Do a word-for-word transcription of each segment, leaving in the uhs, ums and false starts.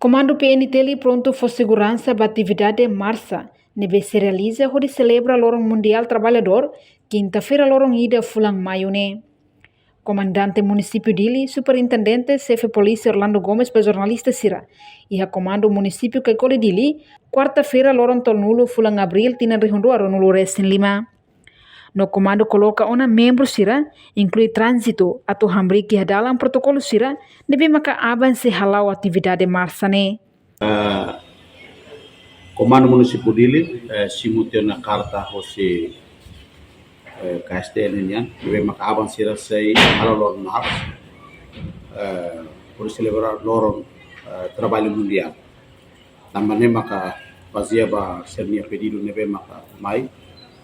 Komandu P N T L prontu fó seguransa ba atividade marsa ne'ebé sei realiza hodi selebra Loron Mundiál Trabalhadór, kinta-feira loron ida fulan Maiu ne'e. Komandante Munisípiu Dili, Superintendente Xefe Polísia Orlando Gomes ba jornalista sira iha Komandu Munisípiu Caicoli Dili, kuarta-feira loron tolunulu fulan Abríl tinan rihun rua ruanulu resin lima. No komandu koloka ona membru sira, inklui tránzitu, atu hamriik iha dalan protokolu sira ne'ebé maka aban sei hala'o atividade marsa ne'e. Eh, Komandu Munisípiu Dili, eh, simu tiha ona karta hosi, eh, K S T L nian, ne'ebé maka aban sira sei hala'o loron marsa, eh, hodi selebra loron, eh, Trabalho Mundial. Tanba ne'e maka bazeia ba sira-nia pedidu ne'ebé maka mai,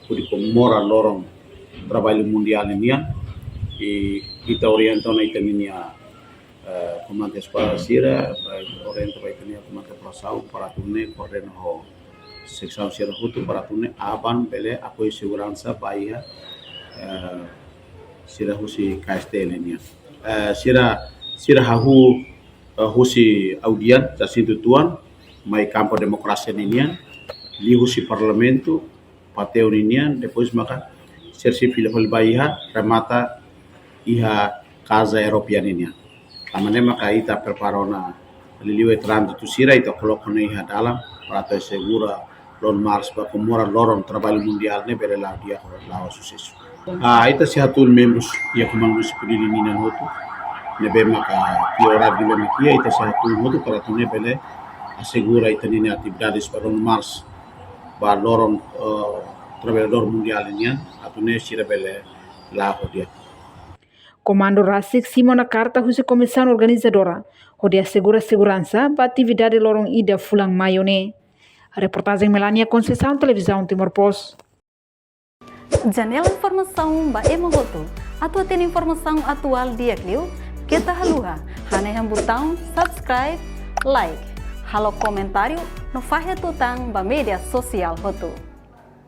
hodi komemora loron Trabalho Mundial nian, i ita orienta ona ita-nia, eh, komandante eskuadra sira, eh, orienta ba ita-nia komandante operasaun para atu nune'e koordena ho seksaun sira hotu para atu nune'e aban bele apoiu seguransa ba iha, eh, sira husi K S T L nian. Eh, sira, sira hahú, eh, husi Audian, Jacinto Tuan, mai kampu demokrasia ninian, liuhusi Parlamentu, Pateu ninian, depois maka sira sei fila fali ba iha, remata iha Casa Europeia ninian. Tanba ne'e maka ita prepara ona liuliu tránzitu sira, ita koloka ona iha dalan, para atu asegura loron marsa ba komemora loron Trabalho Mundial ne'e bele la'o di'ak, la'o susesu. Ah, ita sei hatún membrus iha Komandu Munisípiu Dili nian hotu, ne'ebé maka iha oráriu dilema ki'ik, ita sei hatún hotu para atu nune'e bele asegura ita-nia atividades ba loron marsa, ba loron, eh, Trabalhadór Mundiál nian, atu nune'e sira bele la'o di'ak. Komandu rasik simu ona karta husi komisaun organizadora, hodi asegura seguransa ba atividade loron ida fulan Maiu ne'e. Reportajen Melania Conceição, Televizaun Timor Post. Janela informasaun ba ema hotu. Atu hatene informasaun atuál di'ak liu, keta haluha hanehan butaun subscribe, like, halo komentáriu no fahe tutan ba média sosiál hotu.